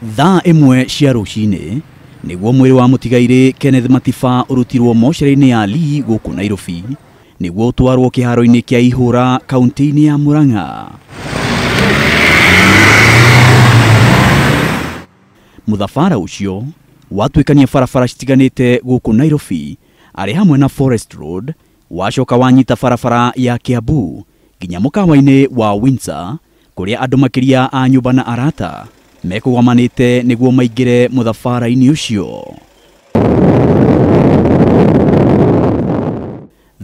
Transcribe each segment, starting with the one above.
Thaa 1 cia rũcinĩ nĩguo mwĩrĩ wa mũtigairĩ Kenneth Matiba ũrutirwo mocarĩ-inĩ ya Lee gũkũ Nairobi nĩguo ũtwarwo kĩharo-inĩ kĩa Ihũra kaunti-inĩ ya Murang'a. Mũthabara ũcio watuĩkania barabara citiganĩte gũkũ Nairobi arĩ hamwe na Forest Road, wacoka wanyita barabara ya Kiambu nginya mũkawa-inĩ wa Windsor kũrĩa andũ makĩria a nyũmba na arata mekũgomanĩte nĩguo maingĩre mũthabara-inĩ ũcio.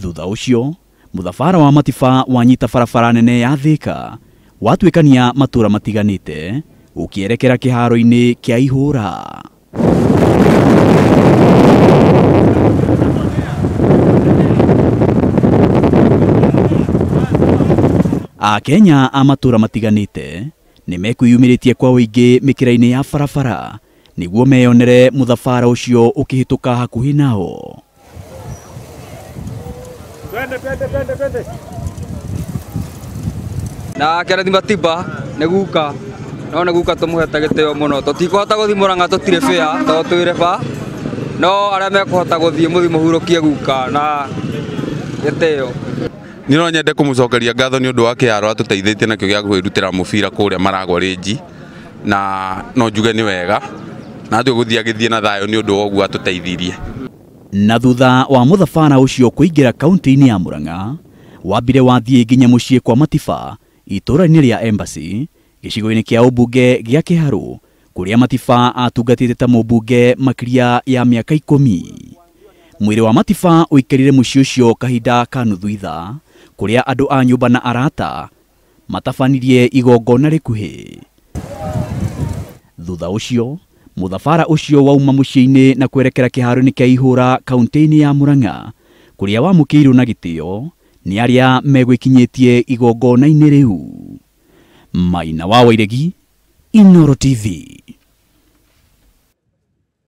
Thutha ũcio mũthabara wa Matiba wanyita barabara nene ya Thika watuĩkania matũra matiganĩte ũkĩerekera kĩharo-inĩ kĩa Ihũra. Akenya a matũra matiganĩte nĩ mekwĩyumĩrĩtie kwa ũingĩ mĩkĩra-inĩ ya barabara nĩguo meyonere mũthabara ũcio ũkĩhĩtũka hakuhĩ nao. Na Kenneth Matiba nĩ guka no nĩ guka tũmũhete gĩtĩo mũno, tũtikũhota gũthiĩ Murang'a tũtirĩ bĩa tondũ twĩ rĩba, no arĩa mekũhota gũthiĩ mũthiĩ mũhurũkie guka na gĩtĩo. Niĩ no nyende kũmũcokeria ngatho nĩ ũndũ wa kĩharo atũteithĩtie nakĩo gĩa kwĩrutĩra mũbira kũrĩa Maragwa Range, na no njuge nĩ wega na tũgũthiĩ agĩthiĩ na thayũ nĩ ũndũ wa ũguo atũteithirie. Na thutha wa mũthabara ũcio kũingĩra kaunti-inĩ ya Murang'a wambire wathiĩ nginya mũciĩ kwa Matiba itũũra-inĩ rĩa Embassy gĩcigo-inĩ kĩa ũmbunge gĩa Kĩharũ kũrĩa Matiba atungatĩte ta mũmbunge makĩria ya mĩaka 10. Mwĩrĩ wa Matiba ũikarire mũciĩ ũcio kahinda ka nuthu ithaa kũrĩa andũ a nyũmba na arata matabanirie igongona rĩkuhĩ. Thutha ũcio mũthabara ũcio wauma mũciĩ-inĩ na kwerekera kĩharo-inĩ kĩa Ihũra kaunti-inĩ ya Murang'a kũrĩa wamũkĩirwo na gĩtĩo nĩ arĩa megwĩkinyĩtie igongona-inĩ rĩu. Maina wa Wairegi, Inooro TV.